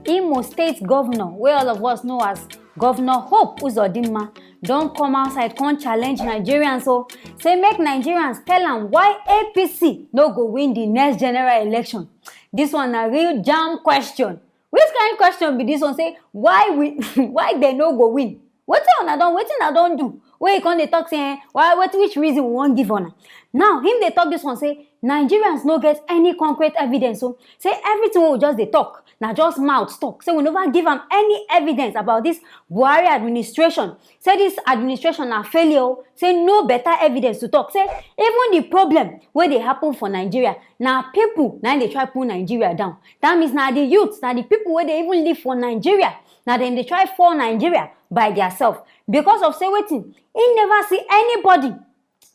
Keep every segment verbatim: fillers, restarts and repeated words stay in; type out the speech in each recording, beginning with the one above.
Imo State Governor, wey all of us know as Governor Hope Uzodinma, don come outside come challenge Nigerians o, say make Nigerians tell am why A P C no go win the next general election. This one na real jam question. Which kind question be this one? Say why we why dem no go win? Wetin una don wetin una don do wey you come dey talk say eh, why wetin which reason we wan give una? Now him dey talk this one say Nigerians no get any concrete evidence o, say everything wey we just dey talk na just mouth talk, say we never give am any evidence about this Buhari administration, say this administration na failure o, say no better evidence to talk, say even the problem wey dey happen for Nigeria na people na im dey try pull Nigeria down. That means na the youth, na the people wey dey even live for Nigeria, na dem dey try fall Nigeria by their self because of say wetin, he never see anybody.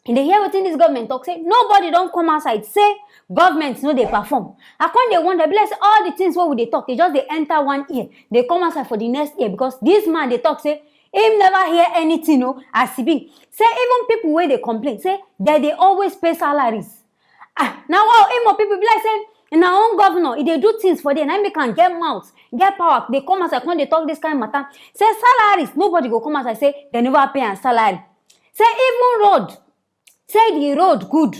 You dey hear wetin this government talk, say nobody don come outside say government no dey perform. I come dey wonder, be like say all the things wey we dey talk, e just dey enter one ear, dey come outside for the next ear, because this man dey talk say him never hear anything o, as e be. Say even people wey dey complain, say dem dey always pay salaries. Ah, na wa Imo people be like say na own governor, e dey do things for there, na im make am get mouth, get power, dey come outside come dey talk this kind matter. Say salaries, nobody go come outside say dem never pay am salary. Say even road, say the road good.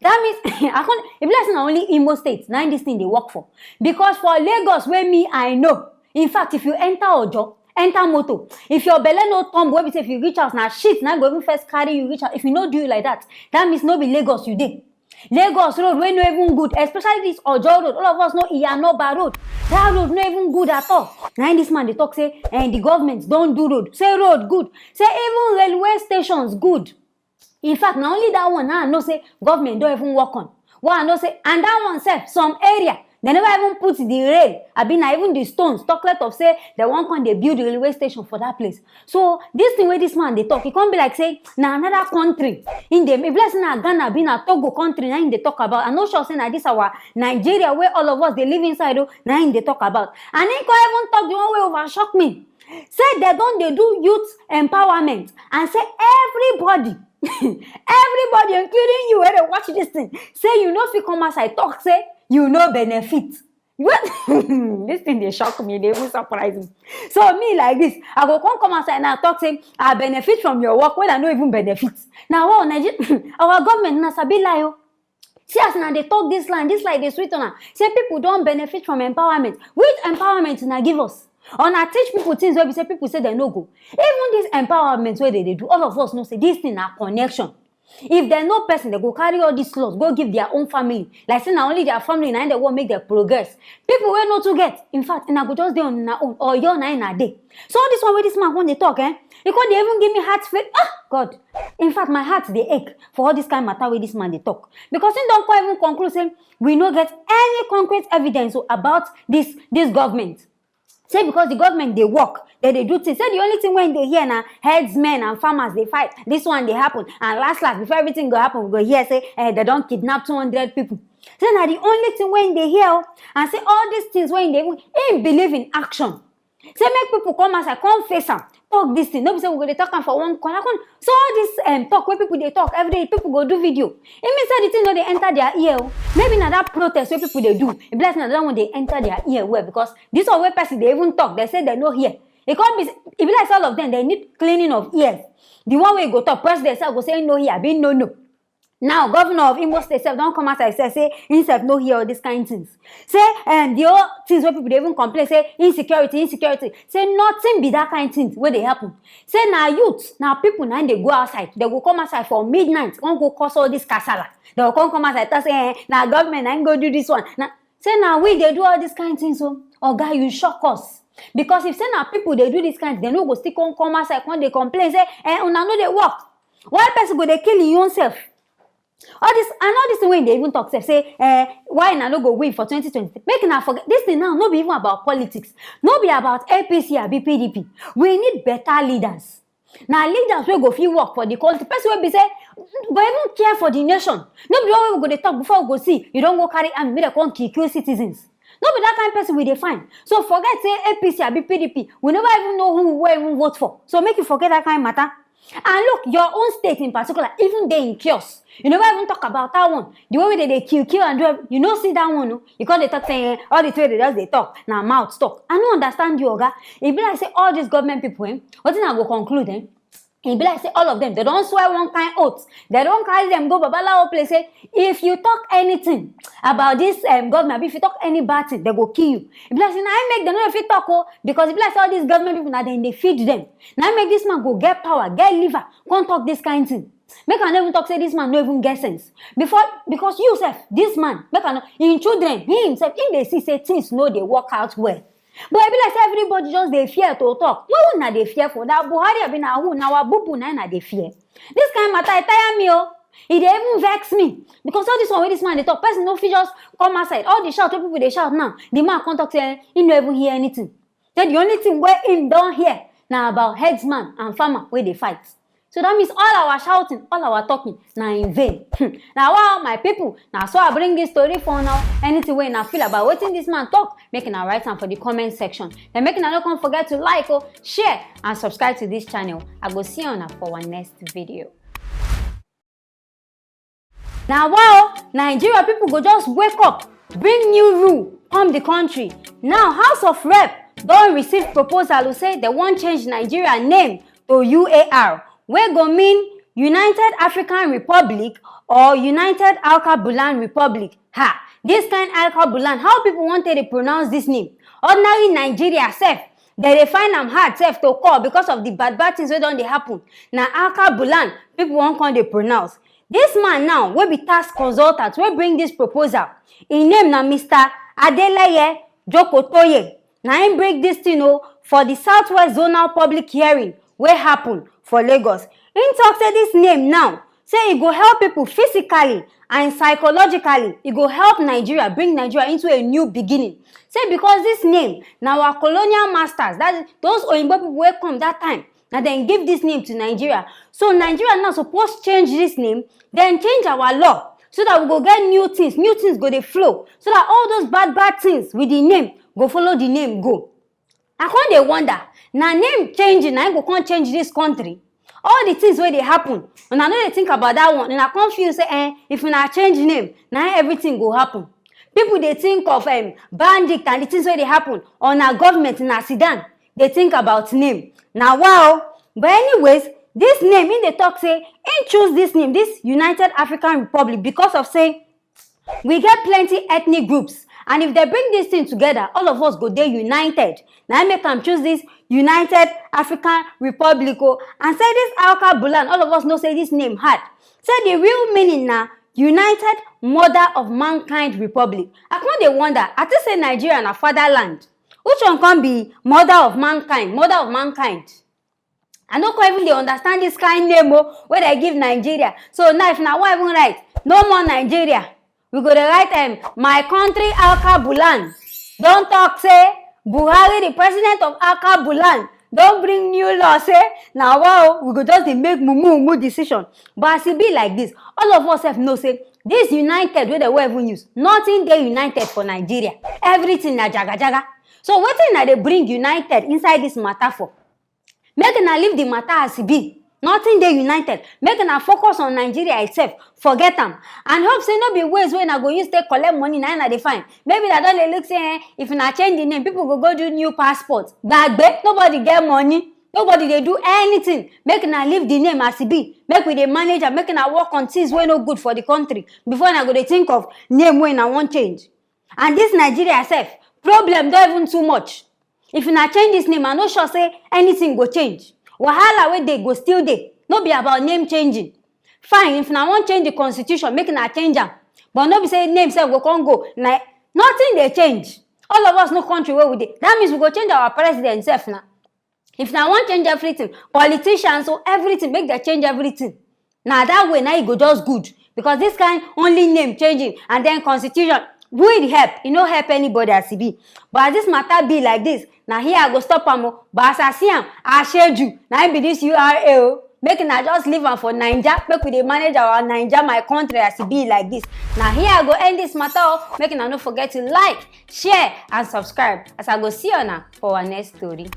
That means I come e be like say na only Imo State na im this thing dey work for, because for Lagos wey me I know, in fact, if you enter Ojo, enter motor, if your belle no turn wey be say if you reach house na shit na go even first carry you reach house. If you no do you like that, that means no be Lagos you dey. Lagos road wey no even good, especially this Ojo road, all of us know Iyanoba road, that road no even good at all. Na im this man dey talk say eh, the government don do road, say road good, say even railway stations good. In fact, na only that one na I know say government don even work on. Wey I know say and that one sef, some area dem never even put the rail, abi na even the stones, talk less of say dem wan come dey build railway station for that place. So this thing wey this man dey talk, e come be like say na another country im dey, e be like say na Ghana abi na Togo country na im dey talk about. I no sure say na this our Nigeria wey all of us dey live inside o na im dey talk about. And im come even talk the one wey over shock me, say dem don dey do youth empowerment and say everybody everybody, including you wey dey watch this thing, say you no fit come outside talk say you no benefit. What? This thing dey shock me, dey even surprise me. So me like this, I go come come outside now talk say I benefit from your work when I no even benefit. Na wa Nigeria our government na sabi lie o. See as una dey talk this line, this line dey sweet una, say people don benefit from empowerment. Which empowerment una give us? Una teach people things wey be say people say dem no go. Even this empowerment wey dem dey do, all of us know say this thing na connection. If dem know person, dem go carry all this cloth go give their own family, like say na only their family na im dem wan make dem progress. People wey no too get, in fact, una go just dey on una own, Oyo na im una dey. So all this one wey this man come dey talk eh, e come dey even give me heart fail. Ah, God, in fact, my heart dey ache for all this kind matter wey this man dey talk, because im don come even conclude say we no get any concrete evidence o about this this government. Say because the government dey work, dem dey do things, say the only thing wey im dey hear na herdsmen and farmers dey fight, this one dey happen, and last last before everything go happen we go hear say eh, dem don kidnap two hundred people. Say na the only thing wey im dey hear o, and say all these things wey im dey even, im believe in action. Say make people come outside come face am, talk this thing, no be say we go dey talk am for one corner come. So all this um, talk wey people dey talk every day, people go do video, e mean say the thing no dey enter their ear o. Maybe na that protest wey people dey do, e be like say na that one dey enter their ear well, because this one wey person dey even talk dem say dem no hear. E come be e be like say all of them dem need cleaning of ears. The one wey go talk, president sef go say no hear abi no know. Now governor of Imo State sef don come outside sef say himself no hear all these kind things. Say um, the whole things wey people dey even complain say insecurity, insecurity, say nothing be that kind thing wey dey happen. Say na youth, na people na im dey go outside, dem go come outside for midnight come go cause all this kasala. Dem go come come outside talk say eh, na government na im go do this one. Na say na we dey do all this kind things o. Oga, you shock us, because if say na people dey do this kind thing, dem no go still come come outside come dey complain say eh, una no dey work. Why person go dey kill im own self? All this and all this thing wey dey even talk sef say eh, why una no go win for twenty twenty-three? Make una forget this thing now, no be even about politics, no be about A P C abi P D P. We need better leaders. Na leaders wey go fit work for the country, person wey be say go even care for the nation. No be the one wey we go dey talk before we go see you don go carry army make dem come kill kill citizens. No be that kind person we dey find. So forget say A P C abi P D P, we never even know who we wan even vote for, so make you forget that kind matter. And look, your own state in particular, even dey in chaos. You never even talk about that one. The way wey dem dey kill, kill and do, you no see that one, no? You come dey talk say, eh, all the things wey dem just dey talk, na mouth talk. I no understand you, oga. E be like say all these government people, eh, wetin I go conclude, eh? E be like say all of them, dem don swear one kind oath. Dem don carry them go babalawo place say, if you talk anything about this, um, government, abi if you talk any bad thing, dem go kill you. E be like say na im make dem no dey fit talk o, because e be like say all these government people, na dem dey feed them. Na im make this man go get power, get liver, come talk this kind thing. Make I no even talk say this man no even get sense. Before, because you sef, this man, make I no, im children, he himself, im dey see say things no dey work out well. But e be like say everybody just dey fear to talk. Who una dey fear for? Na Buhari abi na who? Na our bubu na una dey fear. This kind matter, e tire me o. E dey even vex me, because all this one wey this man dey talk, person no fit just come outside. All the shout wey people dey shout now, the man come talk say, eh, he no even hear anything. Say the only thing wey im don hear na about herdsman and farmer wey dey fight. So that means all our shouting, all our talking, na in vain. Hmm. Na wow, my people, na so I bring this story for now. Anything wey una feel about wetin this man talk, make una write am for the comment section. Then make una no come forget to like, oh, share, and subscribe to this channel. I go see una for our next video. Na wow, Nigeria people go just wake up, bring new rule come the country. Now, House of Rep don receive proposal to say they wan change Nigeria name to U A R, wey go mean United African Republic or United Alkabulan Republic. Ha! This kind Alkabulan, how people wan take dey pronounce this name? Ordinary Nigeria sef, dem dey find am hard sef to call because of the bad bad things wey don dey happen. Na Alkabulan people wan come dey pronounce. This man now, wey be tax consultant, wey bring this proposal, im name na Mister Adeleye Jokotoye. Na im bring this thing o for the Southwest Zonal Public Hearing wey happen for Lagos. Im talk say this name now, say e go help people physically and psychologically. E go help Nigeria, bring Nigeria into a new beginning. Say because this name na our colonial masters, that is those Oyinbo people wey come that time, na dem give this name to Nigeria. So Nigeria now suppose change this name, then change our law so that we go get new things, new things go dey flow, so that all those bad bad things with the name go follow the name go. I come dey wonder, na name changing na im go come change this country? All the things wey dey happen, una no dey think about that one. Una come feel say, eh, if una change name, na im everything go happen. People dey think of, um, bandit and the things wey dey happen, or na government na sit down dey think about name. Na wow. But anyways, this name, im dey talk say im choose this name, this United African Republic, because of say we get plenty ethnic groups, and if they bring this thing together, all of us go dey united. Na im make am choose this United African Republic o. And say this Alkabulan, all of us know say this name hard. Say the real meaning na United Mother of Mankind Republic. I come dey wonder, I think say Nigeria na fatherland. Which one come be mother of mankind? Mother of mankind. I no come even dey understand this kind name o wey dem give Nigeria. So now, if una wan even write, no more Nigeria, we go dey write, um, my country Alkabulan don talk say Buhari, the president of Alkabulan, don bring new law say na wa o, we go just dey make mumu mumu decision. But as e be like this, all of us sef know say this united wey dem wan even use, nothing dey united for Nigeria. Everything na jaga jaga. So wetin una dey bring united inside this matter for? Make una leave the matter as e be. Nothing dey united. Make una focus on Nigeria itself. Forget am. And hope say no be ways wey una go use take collect money na una dey find. Maybe una don dey look say, eh, if una change the name, people go go do new passport. Gbagbe, nobody get money. Nobody dey do anything. Make una leave the name as e be. Make we dey manage am. Make una work on things wey no good for the country before una go dey think of name wey una wan change. And this Nigeria sef, problem don even too much. If una change this name, I no sure say anything go change. Wahala wey dey go still dey. No be about name changing. Fine, if una wan change the constitution, make una change am. But no be say name sef go come go. Na nothing dey change. All of us know country wey we dey. That means we go change our president sef na. If una wan change everything, politicians o, everything, make dem change everything. Na that way na e go just good, because this kind only name changing and then constitution, who e help? E no help anybody as e be. But as this matter be like this, na here I go stop am o. But as I see am, Asheju na im be this U R A o. Make una just leave am for Naija. Make we dey manage our Naija, my country, as e be like this. Na here I go end this matter o. Make una no forget to like, share and subscribe, as I go see una for our next story.